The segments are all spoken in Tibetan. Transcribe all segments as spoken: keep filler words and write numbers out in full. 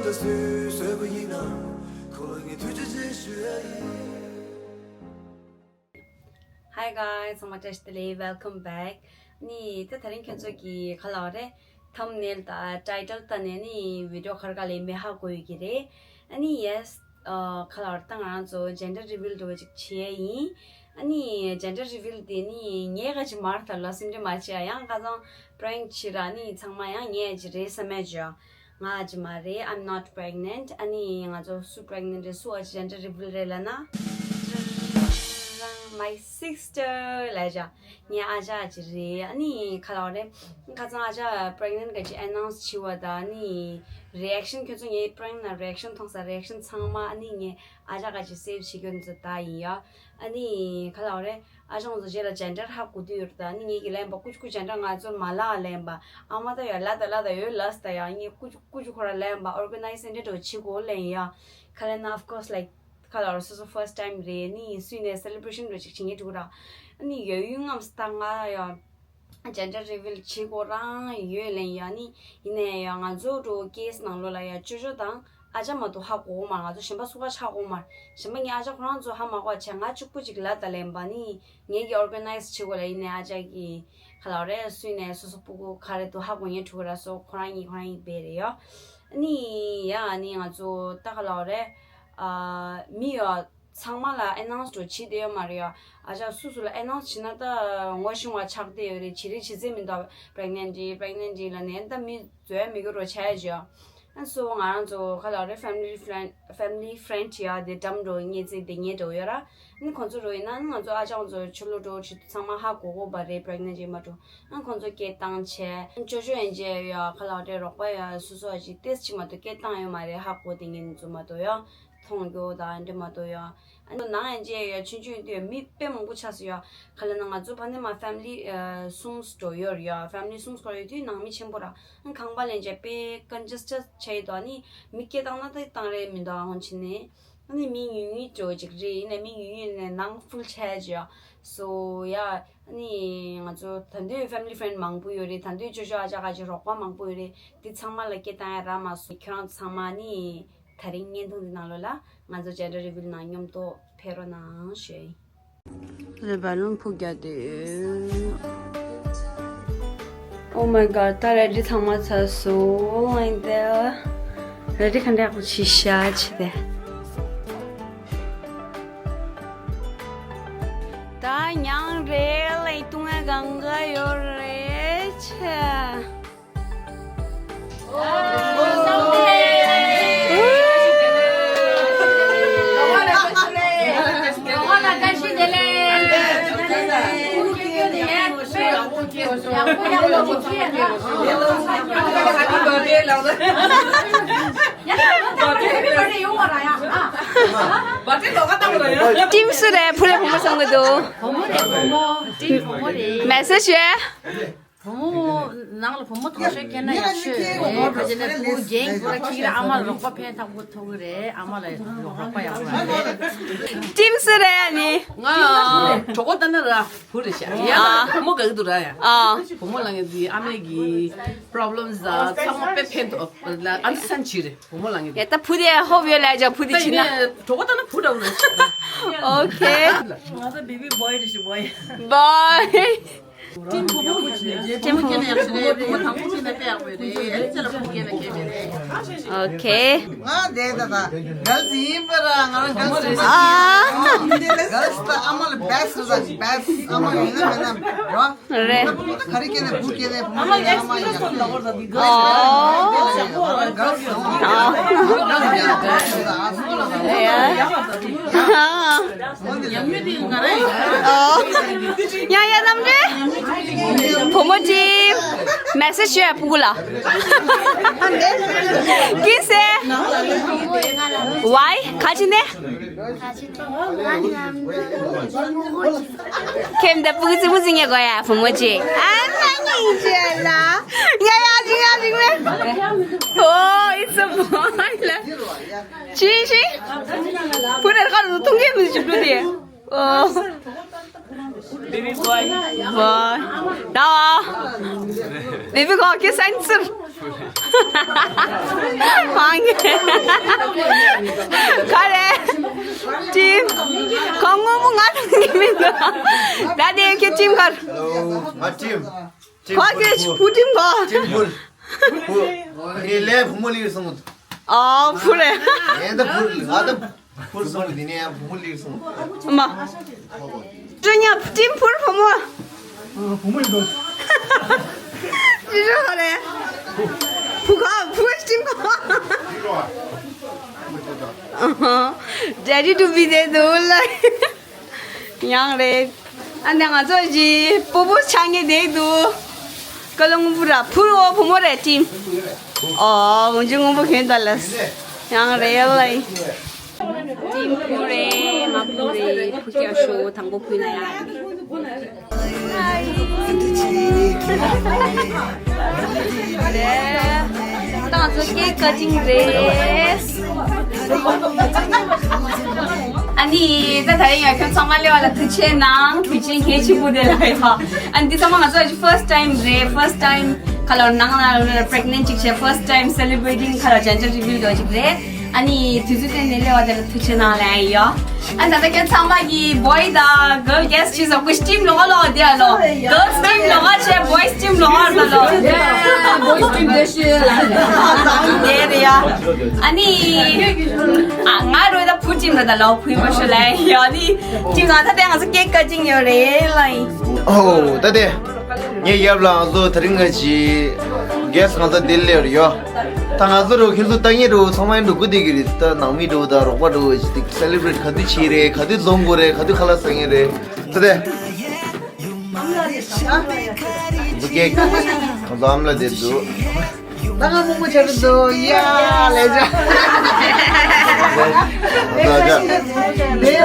ད་སུས་བཟོས་པ་ཡིན་ན། ཁོ་ལ་ངས་ཐུགས་རྗེ་ཆེ་ཞུ་ཡ་ཡིན། Hi guys, ཚང་མ་བཀྲ་ཤིས་བདེ་ལེགས། Welcome back. ནི་ད་དེ་རིང་ཁྱོད་ཚོ་གི་ག་ལབ་རེད། Thumbnail་དང་title་ལྟ་ནས་ནི་video་ག་རེ་ག་ལབ་མིན་ཧ་གོ་ཡོད་ཀྱི་རེད། ཨ་ནི་yes, ཨ་ག་ལབ་རེད། ད་ང་རང་ཚོ་gender reveal་འདྲ་བོ་ཅིག་བྱེད་ཡ་ཡིན། ཨ་ནི་gender reveal་དེ་ནི་ངས་ག་ཅིག་མ་རེད། ད་ལོ་སེམས་ཁྲལ་མ་བྱེད་ཡ། ཡང་ཁ་སང་prank་བྱེད་ར། ནི་ཚང་མ་ཡང་ངས་ཅིག་རེད་བསམ་མེད་བྱོས། ང་ཅིག་མ་རེད། I'm not pregnant. ཨ་ནི་ང་ཚོ་སུ་pregnant་རེད། སུ་ཨ་ཅག་gender reveal་རེད་ལབ་ན། My sister་ལབ་བྱ། ངའི་ཨ་ཅག་ཅིག་རེད། ཨ་ནི་ག་ལབ་རེད། ཁ་སང་ཨ་ཅག་pregnant་ག་ཅིག་announce་བྱས་པ་དང་། ཨ་ནི་reaction་ཁྱོད་ཚོ་ངའི་prank་ནང་reaction་མཐོང་ས། reaction་ཚང་མ་ཨ་ནི་ངའི་ཨ་ཅག་ག་ཅིག་save་བྱེད་རྒྱུ་འདི་ཚོ་ད་ཡིན་ཡ། ཨ་ནི་ག་ལབ་རེད། ཨ་ཅག་ཚོ་རྗེས་ལ་gender་ཧ་གོ་དུས་ཡོད་རེད། ད་ཨ་ནི་ངེད་ཀྱི་ལན་པ་ཀུ་ཅུ་ཀུ་gender་ང་ཚོར་མ་ལབ་ལན་པ། ཨ་མ་ད་ཡ་ལ་ད་ལ་ད་ཡོད་ལ་ས་ད་ཡ། ངས་ཀུ་ཅུ་ཀུ་ཅུ་ཁོ་ར་ལན་པ་organize་འདྲ་འགྲོ་བྱེད་དགོས་ལན་ཡ། ག་ལབ་ན་of course like ག་ལབ་རེད། སོ་སོ་first time་རེད། ནི་སུས་ནས་celebration་འགྲོ་ཅིག་བྱེད་ངེས་འགྲོ་ར། ཨ་ནི་ཡ་ཡུལ་རྔམ་ས་ད་ང་ཡ། gender reveal་བྱེད་དགོས་རང་ཡོད་ལན་ཡ། ནི་ཡིན་ནའི་ཡ་ང་ཚོ་འགྲོ་case་ནང་ལོགས་ལ་ཡ་ཅོ་ཅོ་དང་ཨ་ཅག་མ་གཏོགས་ཧ་གོ་གི་མ་རེད། ང་ཚོ་གཞན་པ་སུ་ག་ཧ་གོ་གི་མ་རེད། གཞན་པ་ངའི་ཨ་ཅག་ཁོ་རང་ཚོ་ཧ་མ་གོ་བྱས། ང་གཅིག་པུ་ཅིག་ལབ་ད་ལན་པ། ནི་ངེད་ཀྱི་organize་བྱེད་དགོས་ལ། ཡིན་ནའི་ཨ་ཅག་གིས་ག་ལབ་རེད། སུས་ནས་སོ་སོ་སྤུ་གུ་ག་རེ་འདུག་ཧ་གོ་ངེས་འགྲོ་གི་ར། སོ་ཁོ་རང་གཉིས་ཁོ་རང་གཉིས་བེད་རེད་ཡ། ནི་ཡ་ནི་ང་ཚོ་ད་ག་ལབ་རེད། ཨ་མི་ཡ་ཚང་མ་ལ་announce་འགྲོ་བྱེད་བསྡད་ཡོད་མ་རེད་ཡ། ཨ་ཅག་སུ་སུ་ལ་announce་བྱེད་ན་ད་ངོ་ཤེས་པ་ཆགས་བསྡད་ཡོད་རེད། བྱེད་རེས་བྱེད་རྩིས་མི་འདུག pregnant་རེད་pregnant་རེད་ལབ་ནས་ད་མི་འཛོལ་མི་དགོས་རོགས་བྱ་ཡ་བྱོས། ཨ་སོ་ང་རང་ཚོ་ག་ལབ་རེད། family friend family friend་ཡ་དེ་འགྲམ་འགྲོ་ངེས་རྩིས་དེ་ངེས་འགྲོ་ཡོད་ར། ཨ་ཁོང་ཚོ་རོ་ཡིན་ན་ང་ཚོ་ཨ་ཅག་ཚོ་ཕྱི་ལོགས་འགྲོ་ཆེད་དུ་ཚང་མ་ཧ་གོ་གོ་བ་རེད། pregnant་རེད་མ་འགྲོ། ཨ་ཁོང་ཚོ་སྐད་བཏང་བྱས། ཅོ་ཅོ་ཡན་ཆད་ཡ་ག་ལབ་རེད། རོགས་པ་ཡ་སོ་སོ་ཨ་ཅིག་ཏེས་ཅིག་མ་གཏོགས་སྐད་བཏང་ཡོད་མ་རེད། ཧ་གོ་དེ་ངེས་ཚོ་མ་གཏོགས་ཡ། མཐོང་རྒྱུ་དང་འདྲ་མ་གཏོགས་ཡ། ཨ་ནི་ནང་ཡན་ཆད་ཡ་ཆུང་ཆུང་དུས་མི་དཔེ་མང་པོ་ཆགས་སོང་ཡ། ག་ལབ་ན་ང་ཚོ་ཕ་ནས་མ་family་གསུམ་འགྲོ་ཡོད་རེད་ཡ། family་གསུམ་འགྲོ་ཡོད་དུས་ནང་མི་ཆེན་པོ་ར། ཨ་ཁང་པ་ལེན་བྱས་དཔེ་congested་ཆགས་ཡོད་དོ། ཨ་ནི་མི་སྐད་བཏང་ན་ད་བཏང་རེད་མི་འདུག་ཨ་ཧོན་ཕྱིན་ནས། ཨ་ནི་མི་ཉུང་ཉུང་འགྲོ་ཅིག་རེད། ཡིན་ནའི་མི་ཉུང་ཉུང་ནས་ནང་full་ཆགས་ཡོད་ཡ། so yeah། ཨ་ནི་ང་ཚོ་ད་དུང་family friend་མང་པོ་ཡོད་རེད། ད་དུང་ཅོ་ཅོ་ཨ་ཅག་ཨ་ཅག་རོགས་པ་མང་པོ་ཡོད་རེད། དེ་ཚང་མ་ལ་སྐད་བཏང་ཡ་རག་མ་སོང་། ཁྱོད་རང་ཚང་མ་ནི་དེ་རིང་བརྙན་ཐུང་འདི་ནང་ལོགས་ལ་ང་ཚོ་gender reveal་ནང་མཉམ་དུ་ཕེབས་རོགས་གནང་ཞུ་ཡིན། རེད། བལ་ལུང་ཕུག་རྒྱག་དུས། Oh my god, ད་ready་ཚང་མ་ཚར་སོང་། ཨིན་ཏེ། ready་ག་འདྲ་ཡག་པོ་བྱས་ཤག་བྱས་ཏེ། ད་མྱང་རེད་ལ་ཡི་ཏུང་ཨེ་གང་ག་ཡོད་རེད་ཆེ། team་སུ་རེད། ཕུ་རེད། བུ་མོ་ཚང་གི་འདུག team་བུ་མོ་རེད། བུ་མོ་རེད། message་ཡ། བུ་མོ་ནང་ལ་བུ་མོ་དོགས་ཤོས་སྐྱེས་ན་ཡག་ཤོས་རེད། ཕ་ཆེ་ནས་བུ་རྒན་བུ་ལ་ཁྱི་ར་ཨ་མ་ལ་རོགས་པ་ཕན་ཐོགས་པོ་ཐོགས་གི་རེད། ཨ་མ་ལ་རོགས་པ་ཡག་པོ་རེད། team་སུ་རེད་ཨ་ནི། ང་གྲོགས་པོ་ལྟ་ན་ར་བུ་རེད་ཤག་ཡ་ཨ། བུ་མོ་དགའ་གི་འདུག་ར་ཡ། ཨ། བུ་མོ་ལ་ངས་འདི་ཨ་མའི་གི་problems་ཚང་མ་དཔེ་ཕན་ཐོགས་ལ་understand་བྱེད་རེད། བུ་མོ་ལ་ངས་ཡ་ད་བུ་དེ་hope་ཡོད་ལ་ཡ་བུ་དེ་ད་བྱེད་ན། ཡིན་ན་གྲོགས་པོ་ལྟ་ན་བུ་འདྲ་བོ་རེད་ཤག okay། ང་ཚོ་baby boy་རེད་ཤག boy། boy། ཀྲིན་བུ་མོ་ཀྲིན་བུ་མོ་སྐྱེས་ན་ཡག་ཤོས་རེད། བུ་མོ་དང་པོ་སྐྱེས་ན་དཔེ་ཡག་པོ་རེད། ཨེ་ཅེ་ལ་བུ་སྐྱེས་ན་སྐྱེས་པ་རེད། okay། ང་དེ་ད་ད་girls་ཡིན་པ་ར། ང་རང་girls་རེད། ཨ། girls་ད་ཨ་མ་ལ་best་རེད། best་ཨ་མ་ཡིན་ན་མེད་ན་རོ། རེད། ད་བུ་མོ་ད་ག་རེ་སྐྱེས་ན་བུ་སྐྱེས་ན་བུ་མོ་སྐྱེས་ན་ཨ་མ་ཡག་ཤོས་རེད། ཨོ། girls་ཡིན་པ་ར། ཨ། ཡ་ཡ། ཡང་ཡང་དམ་འབྲེལ་བུ་མོ་ཊིམ་མེ་སེ་ཇི་ཡོད་ཕྲུ་གུ་ལ། ཀི་སེ། ཝའི་ག་ཅི་ནས། ཁྱེད་འདི་ཕྲུ་གུ་ཙི་མོ་ཙི་ངས་གོ་ཡ་བུ་མོ་ཅི། ཨ་ན་ཉིན་ཅི་ལ། ཡ་ཡ་ཅི་ཡ་ཅི་མེ། Oh, it's a boy ལ། ཤི་ཤི། བུ་རེ་ཁ་རུ་ཐུང་གེ་མི་ཞིག་འགྲོ་དེ། ཨོ། Baby boy. Boy. ད་བེ་བི་ཁོ་ཁྱེད་སེན་སར། མང་གི། ག་རེ། ཊིམ། ཁོ་སྔོན་པོ་ང་དང་གཉིས་མིན་འདུག་ད་དེ་ཁྱེད་ཊིམ་ག་རེ། ཨ་ཊིམ། ཁོ་ཁྱེད་བུ་ཊིམ་གོ། ཊིམ་ཕུར། ཕུར། ངའི་ལས་བུ་མོ་ལིར་སོང་། ཨ་ཕུར་རེད། ངས་ད་ཕུར་ལ་ད། ཕུར་སོང་དེ་ནས་བུ་མོ་ལིར་སོང་། མ། སྤྲོ་ཉག་ཊིམ་ཕུར་བུ་མོ། བུ་མོ་ཡིན་འགྲོ། ཅི་རོ་རེད། བུ་ག་བུ་ཊིམ་ག Daddy to be there though like ཡང་རེད། ཨ་ནི་ང་ཚོ་གི་སྤོ་བོ་ཆགས་ངེས་བསྡད་འདུག་ཀ་ལོང་བུ་ར་ཕུར་འོ་བུ་མོ་རེད་ཊིམ། ཨོ་འོན་ཅི་སྔོན་པོ་གྱོན་ད་ལས། ཡང་རེད་ལ། ཊིམ་ཕུར་རེད། ང་ཕུར་རེད། ཕུར་སྐྱ་ཤོ་དང་པོ་ཕུལ་ན་ཡ། ད་ང་ཚོ་ཀེག་ཀ་ཊིང་རེད། ཨ་ནི་ད་ད་རིང་ཡ་ཁྱོད་ཚང་མ་སླེབས་པ་ལ་ཐུགས་རྗེ་གནང་། དུས་ཆེན་གལ་ཆེན་པོ་དེ་ལ་ཡ། ཨ་ནི་འདི་ཚང་མ་ང་ཚོ་ཨ་ཅི་ཕར་སི་ཊི་ཊའིམ་རེད། ཕར་སི་ཊི་ཊའིམ་ཁ་ལོ་ནང་ལ་པི་རེག་ནེན་ཊི་ཅིག་བྱས། ཕར་སི་ཊི་ཊའིམ་སེ་ལི་བྷི་རེ་ཊིང་ཁ་ལོ་ཇན་ཌར་རི་བྷིལ་འདྲ་ཅིག་རེད། ཨ་ནི་དུས་ཚོད་བཏོན་ནས་སླེབས་པ་དེ་ལ་ཐུགས་རྗེ་གནང་ལབ་ཡ་ཡོད། ཨ་ད་ལྟ་ཁྱོད་ཚང་མ་གི་བོའི་དང་གརལ་གེ་སི་ཊི་ཅིག་ཟ་ཁུ་ཊིམ་ལོག་ལོག་དེ་ཨ་ལོ། གརལ་སི་ཊིམ་ལོག་བྱས་བོའི་ཊིམ་ལོག་ད་ལོ། བོའི་ཊིམ་དེ་ཤི་ལ། དེ་རེད་ཡ། ཨ་ནི་ཨ་ང་རོ་ད་བུ་ཊིམ་ར་ད་ལོ་བུའི་མ་ཤོ་ལ་ཡ། ཨ་ནི་ཊིམ་ང་ད་ལྟ་ང་ཚོ་ཀེག་ཀ་ཊིང་ཡོད་རེད་ལ་ཡིན། ཨོ་ད་དེ། ངའི་ཡབ་ལ་ང་ཚོ་དེ་རིང་ག་ཅི་གེ་སི་ཊི་ང་ཚོ་འདིར་སླེབས་རེད་ཡོད། ད་ང་ཚོ་རུ་ཁྱེད་ཚོ་ལྟ་ངེས་རུ་ཚང་མ་འགྲོ་གི་བསྡད་ཀྱི་རེད། ད་ནང་མི་འགྲོ་ད་རོགས་པ་འགྲོ་ཅི་སེ་ལི་བྷི་རེ་ཊི་ག་དུས་བྱེད་རེད། ག་དུས་འཛོམས་དགོས་རེད། ག་དུས་ཁ་ལག་ཟ་ངེས་རེད། ད་དེ་འདི་ཀེག་ང་ཚོ་ཨ་མ་ལ་དེ་འདུག་ད་ང་མོག་མོག་བྱས་འདུག་ཡ་ལས་བྱ། ལས་བྱ།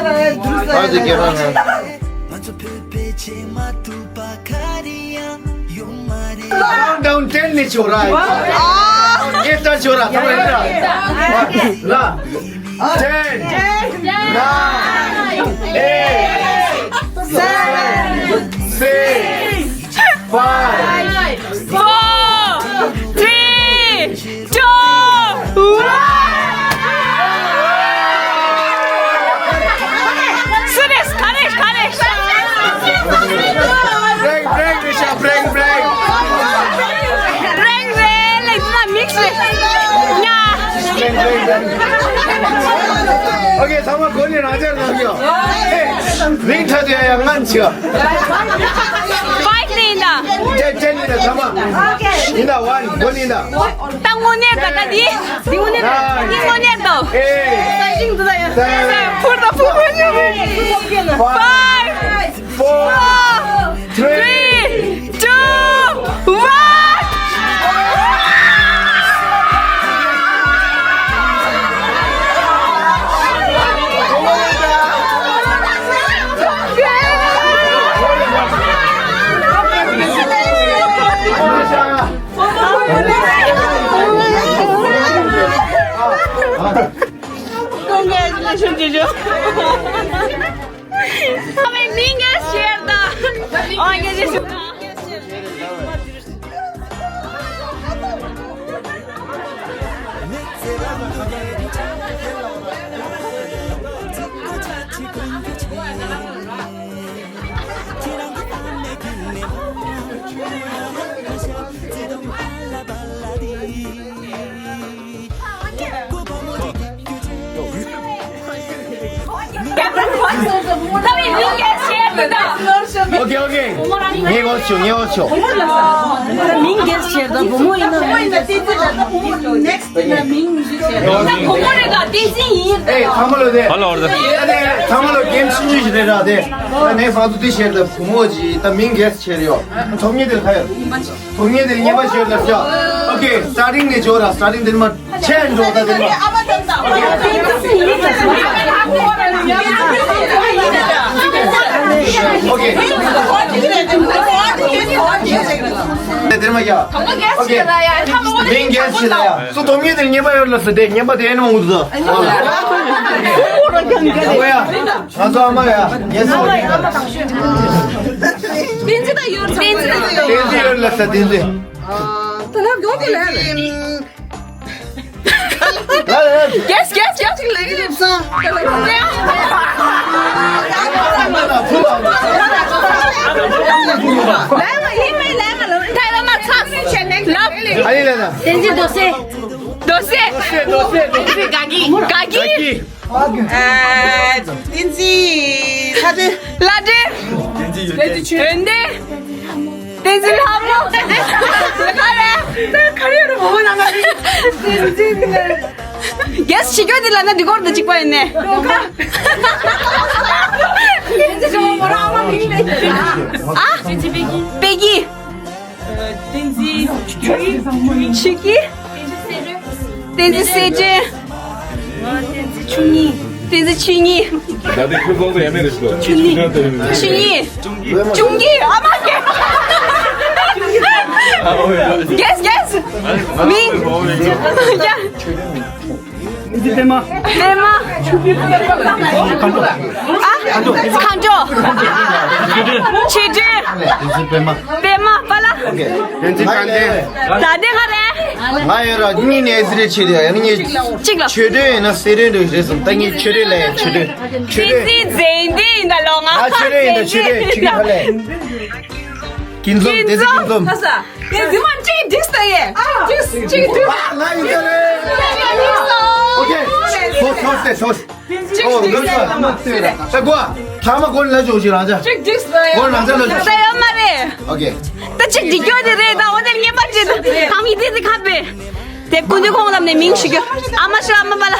ཨ་ཙི་སྐད་རང་ཧ། Countdown ten ནས་བྱོས་ར། ཨ། ངས་ལྟ་བྱོས་ར། ཐོ་རེ་ར། ལ། Ten, nine, eight, seven, six, five, four, three, two, one. Serious, courage, courage. Break, break, Nisha, break, break. Break, break, like, it's not mixed. Yeah. Break, break, break. Okay, ཚང་མ་གོ་ནི་རང་ཅག་ལ་ཡོད། རིང་ཐག་དེ་ཡང་ང་འཆི། Five ནི་ཡིན་ད། Ten, ten ཡིན་ད་ཚང་མ། ཡིན་ད་one གོ་ནི་ཡིན་ད། ད་དངོས་གནས་ག་ད་འདི། འདི་དངོས་གནས་ད། འདི་དངོས་གནས་ད། Eight, seven, ཕུར་ད་ཕུར་ཕུར་ཉོ། Five, four, three, two, one. Congratulations, Jojo. ཨ་མའི་མིང་ག་ཤེར་ད། ཨོ་ཡེ་ཡེ། Okay, okay. ངས་འོ་ཆོ། ངས་འོ་ཆོ། མིང་ག་ཤེར་ད། བུ་མོ་ཡིན་ན་མིང་ག་ཤེར། ད་བུ་མོ་རེད་ད། བསྟན་འཛིན་ཡིན། ཨེ་ཚང་མ་ལོ་དེ། ཧ་ལོ་རེད། ཨ་ནི་ཚང་མ་ལོ་གེམ་ཆུང་ཆུང་ཞིག་རེད་ར་དེ། ད་ནས་བར་དུ་དེ་ཤེར་ད་བུ་མོ་ཅིག་ད་མིང་ག་ཤེར་ཡོད། ཐོབ་ཉེ་དེ་ལ་ཁ་ཡོད། ཐོབ་ཉེ་དེ་ལ་ཉེ་བ་ཤེར་ད་ཤ། Okay, starting ནས་འཇོག་ར། Starting དེ་ནས་མ་ཆེན་འགྲོ་ད་དེ་ནས་མ། Okay. དེ་ནས་ ཡ། དང་པོ་གེ་སི་ཞིག་ལ་ཡ། ཐ་མ་འོ་ལེ། མིང་གེ་སི་ཞིག་ལ་ཡ། སུ་དོ་མི་དེར་ཉེས་པ་ཡོད་ལ་སུ་དེ་ཉེས་པ་དེ་ཨེ་ནི་མང་གུ་དུ། ཨ་ཡ། ང་ཚོ་ཨ་མ་ཡ། གེ་སི། བསྟན་འཛིན་དང་ཡོད། བསྟན་འཛིན་དང་ཡོད། བསྟན་འཛིན་ཡོད་ལ་སུ་བསྟན་འཛིན། ད་ལབ་མགྱོགས་ཏེ་ལབ། གེ་སི་གེ་སི་གེ་སི་ལབ་ཀྱི་ལབ་སོང་། ཨ་ཡེ་ལ་ན། བསྟན་འཛིན་རྡོ་སེ། རྡོ་སེ། རྡོ་སེ་རྡོ་སེ། དགའ་སྐྱིད། དགའ་སྐྱིད། ཨ། བསྟན་འཛིན་ལྷ་སྒྲོན། ལྷ་སྒྲོན། ཡོན་ཏན། བསྟན་འཛིན་ལྷ་མོ། ག་རེ། ད་ག་རེ་རུ་མོ་ན་མ་རེད། བསྟན་འཛིན། གེ་སི་བྱེད་རྒྱུ་འདི་ལ་ན་འདི་སྐོར་དུ་གཅིག་པ་ཡིན་ནས། ཨ། པེ་ཀི། བསྟན་འཛིན་ཆོས་སྐྱིད། བསྟན་འཛིན་སྲས་སྒྲོན། བསྟན་འཛིན་ཆོས་ཉིད། བསྟན་འཛིན་ཆོས་ཉིད། ད་ལྟའི་ཁྱོད་ཚོ་ཡ་མེད་རེད་ཤི་ལོ། ཆོས་ཉིད། ཆོས་ཉིད། ཆོས་ཉིད། ཨ་མ་གེ། གེ་སི་གེ་སི། མིང་། ཡ། བསྟན་འཛིན་པད་མ། པད་མ། ཨ། མཁའ་འགྲོ། ཆོས་སྒྲོན། བསྟན་འཛིན་པད་མ། པད་མ་པ་ལ། བསྟན་འཛིན་དགའ་ལྡན། དགའ་ལྡན་ག་རེ། ང་ཡོད་ར་གཉིས་ནས་ཟི་རེ་ཆེ་རེ་ཡང་ངས་གཅིག་ལ། ཆོས་སྒྲོན་ཡིན་ན་སྲས་སྒྲོན་འདྲ་རེད་སོང་ད་ངས་ཆོས་སྒྲོན་ལ་ཡང་ཆོས་སྒྲོན། ཆོས་སྒྲོན། བསྟན་འཛིན་མཛེས་ལྡན་ཡིན་ད་ལོ་ང་། ཨ་ཆོས་སྒྲོན་ཡིན་ད་ཆོས་སྒྲོན་ཆོས་སྒྲོན་ག་ལས། ཀུན་རྫོབ་བསྟན་འཛིན་ཀུན་རྫོབ། ཁ་ས། བསྟན་འཛིན་མ་གཅིག་འགྲིག་ས་ཡེ། གཅིག་གཅིག་འགྲིག་ཨ་ང་ཡིན་ད་རེད། ཨོ་ཁེ། སོ་སོ་སྟེ་སོ། ཨོ་ལོ་ས་ས་གོ། ཐ་མ་གོ་ལ་ཇོ་ཞིག་རང་ཅག་གཅིག་འགྲིག་ས་ཡེ། གོ་རང་ཅག་ལ་ཇོ། ད་ཡོད་མ་རེད། ཨོ་ཁེ། ད་གཅིག་འགྲིག་རྒྱུ་དེ་རེད་ད་འོ་དེ་ངེས་པར་བྱེད་ད་ཐང་མི་དེ་དེ་ཁ་པེ། དེ་ཀུན་འདུས་ཁོང་ལམ་ནས་མིང་ཞུ་རྒྱུ། ཨ་མ་ཞུ་ཨ་མ་པ་ལ།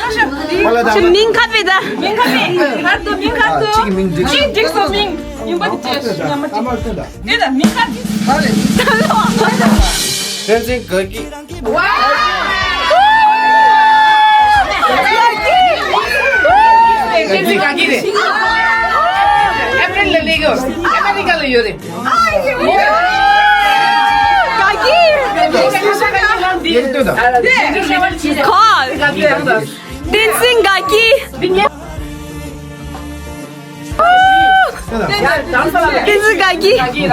པ་ལ་ད། ཞུ་མིང་ཁ་པེ་ད། མིང་ཁ་པེ། ཁ་ཏོ་མིང་ཁ་ཏོ། གཅིག་གི་མིང་འགྲིག་གཅིག་འགྲིག་སོ་མིང་། ཡུམ་པ་དེ་ཅེས་ཉམས་མ་ཅིག་དེ་ལ་མིང་ཁ་ཏོ། བསྟན་འཛིན་དགའ་སྐྱིད། ཝའོ། བསྟན་འཛིན་དགའ་སྐྱིད་རེད། ཨེ་པྲིལ་ལ་སླེབས་ཡོད། ཨ་མེ་རི་ཀ་ལ་ཡོད་རེད། དགའ་སྐྱིད། ཁོ། བསྟན་འཛིན་དགའ་སྐྱིད། བསྟན་འཛིན་དགའ་སྐྱིད། བསྟན་འཛིན་དགའ་སྐྱིད།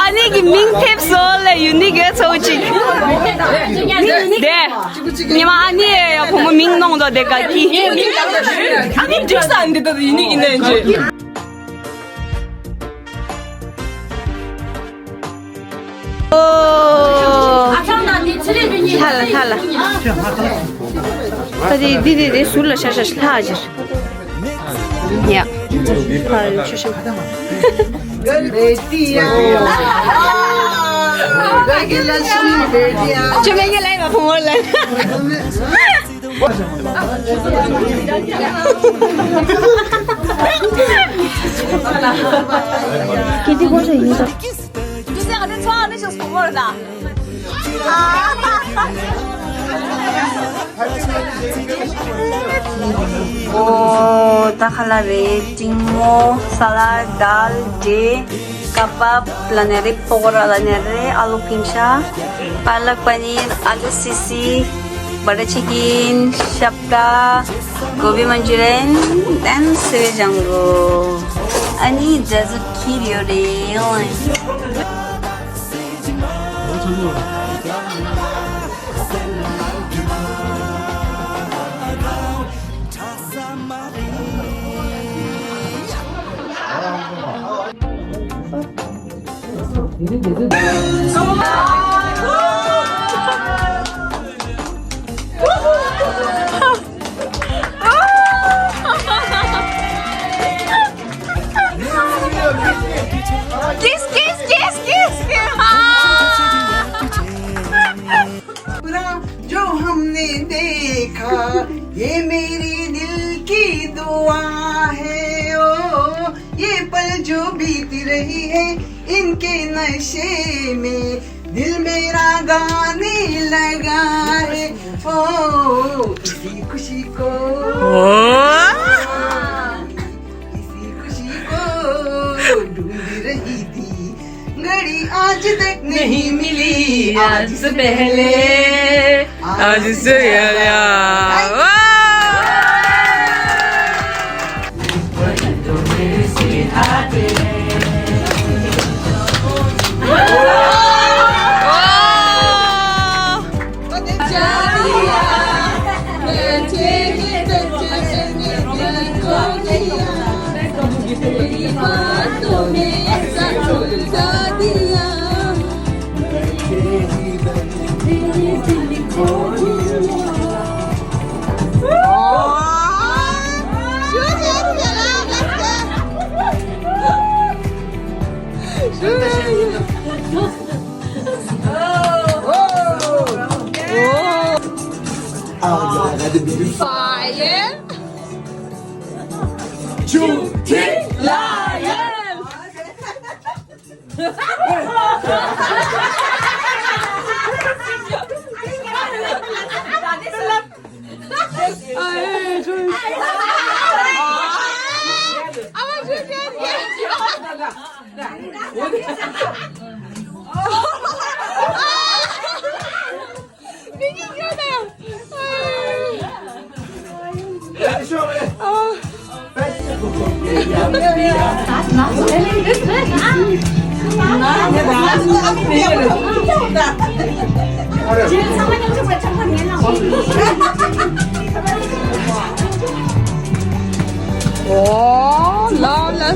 ཨ་ནི་གི་མིང་ཐེབས་སོ་ལ་ཡུ་ནི་གི་ཚོ་ཅིག་དེ། ཉི་མ་ཨ་ནི་ཡ་བུ་མོ་མིང་ནོངས་དོ་དེ་དགའ་སྐྱིད། ཨ་ནི་འགྲིག་ས་འདི་ད་ཡུ་ནི་གི་ནས་ཅི། ཨོ། ལྷ་ལ་ལྷ་ལ། ད་དེ་འདི་དེ་དེ་ཟུར་ལ་ཤ་ཤ་ལྷ་ཅིར། ཡ། ལྷ་ཆུ་ཤིང་། ཆུ་མེད་ངས་ལ་ཡ་བ་ཕུང་བ་ལ། ཨོ། ད་ཁ་ལག་རེད། ཀྲིན་མོ། ས་ལ་དཱལ། འབྲས། ཀ་བབ་ལབ་ནི་རེད། པོ་ཀོ་ར་ལབ་ནི་རེད། ཨ་ལུ་ཕིང་ཤ། པ་ལག་པ་ནིར། ཨ་ལུ་སི་སི། བ་ཊར་ཆི་ཀིན། ཤབ་ཏ། གོ་བི་མན་ཅུ་རི་ཡན། དེན་སེ་བེད་ཇང་གོ། ཨ་ནི་ཌེ་ཛར་ཁིར་ཡོད་རེད། Kiss, kiss, kiss, kiss, kiss. हाँ। पूरा जो हमने देखा, ये मेरे दिल की दुआ है। ओ, ये पल जो बीत रही है, इनके नशे में दिल मेरा गाने लगा है। ओ, इसी खुशी को, ओ। इसी खुशी को ढूंढ रही थी, घड़ी आज तक नहीं मिली, आज से पहले, आज से पहले। Fire! Two, three, lion! Oh, love, love.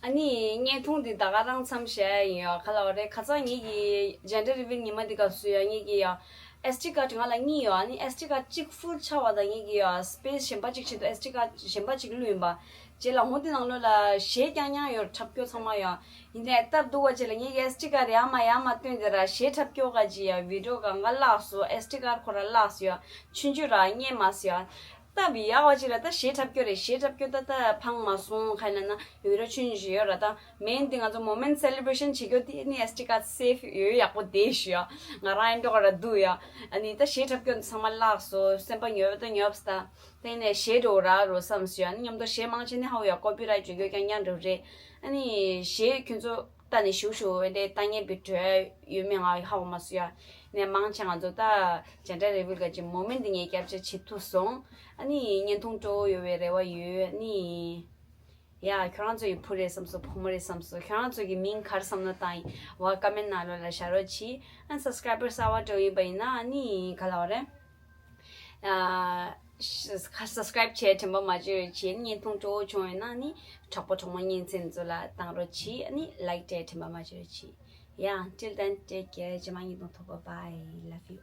ཨ་ནི་བརྙན་ཐུང་འདི་ད་ག་རང་མཚམས་བཞག་ཡིན་ཡོད། ག་ལ་བ་རེད། ཁ་སང་ངེད་ཀྱི་gender reveal ཉི་མ་འདི་སྐབས་སུ་ཡང་ངེད་ཀྱི་ཡང་S D card ང་ལ་གཉིས་ཡོད། ཨ་ནི་S D card གཅིག་full ཆགས་པ་དང་ངེད་ཀྱི་ཡང་space གཞན་པ་གཅིག་ཆེད་དུ་S D card གཞན་པ་གཅིག་བླུགས་ཡིན་པ། རྗེས་ལ་འོ་འདི་ནང་ལོགས་ལ་གཞས་རྐྱང་རྐྱང་ཡོད། འཁྲབ་སྐྱོར་ཚང་མ་ཡོད། ཡིན་ནའི་སྟབས་སྡུག་པ་ཅིག་ལ་ངེད་ཀྱི་S D card ཡར་མར་ཡར་མར་བཏོན་དེ་ར་གཞས་འཁྲབ་སྐྱོར་ག་ཅིག་ཡང་video གང་ག་བརླག་སོང་། S D card ཁོ་ར་བརླག་སོང་ཡ། ཆུང་ཆུང་ར་རྙེད་མ་སོང་ཡ། སྟབས་ཡག་པ་ཅིག་ལ་ད་གཞས་འཁྲབ་སྐྱོར་རེད། གཞས་འཁྲབ་སྐྱོར་ད་ད་ཕངས་མ་སོང་། ག་ཡིན་ན་ན་video ཆུང་ཆུང་ཞིག་ཡོད་ར། ད་main འདི་ང་ཚོ་moment celebration བྱེད་རྒྱུ་དེ་ནི་S D card safe ཡོད་ཡག་པོ་བསྡད་ཞུ་ཡ། ང་རང་ཨེ་འགྲོ་ག་ར་འདུག་ཡ། ཨ་ནི་ད་གཞས་འཁྲབ་སྐྱོར་ཚང་མ་བརླག་སོང་། སེམས་པ་ཉོབ་ད་ཉོབ་ད། དེ་ནས་གཞས་འགྲོ་ར་རོ་བསམ་སོང་ཡ། ཨ་ནི་མཉམ་དུ་གཞས་མང་ཆེ་ནི་ཧ་གོ་ཡ། copyright བྱེད་རྒྱུ་རྐྱང་རྐྱང་འགྲོ་རེད། ཨ་ནི་གཞས་ཁྱོད་ཚོ་ལྟ་ནས་ཞུ་ཞུ་འདི་ལྟ་ངན་པའི་གྲོས་ཡོད་མེད་ང་ཧ་གོ་མ་སོང་ཡ། ནས་མང་ཆེ་ང་ཚོ་ད་gender reveal ག་ཅིག་moment འདི་ངས་capture བྱེད་ཐུབ་སོང་། ཨ་ནི་བརྙན་ཐུང་སྤྲོ་བོ་ཡོད་པའི་རེ་བ་ཡོད། ཨ་ནི་ཡ་ཁྱོད་རང་ཚོ་ཡི་བུ་རེད་བསམ་སོང་། བུ་མོ་རེད་བསམ་སོང་། ཁྱོད་རང་ཚོ་གི་མིང་ག་རེ་བསམ་ན་བཏང་ཡིན་བ། comment ནང་ལོགས་ལ་བཞག་རོགས་གྱིས། ཨ་subscriber གསར་པ་འགྲོ་ཡིན་པ་ཡིན་ན་ཨ་ནི་ག་ལ་བ་རེད། ཨ་subscribe བྱས་དྲན་པ་མ་བརྗེད་རོགས་གྱིས། བརྙན་ཐུང་སྤྲོ་བོ་བྱུང་ཡོད་ན་ནི་གྲོགས་པོ་གྲོགས་མོ་གཉེན་ཚན་ཚོ་ལ་བཏང་རོགས་གྱིས། ཨ་ནི་like བྱས་དྲན་པ་མ་བརྗེད་རོགས་གྱིས། Yeah, until then, take care. རྗེས་མ་བརྙན་ཐུང་ཐོག་པ། Bye, love you.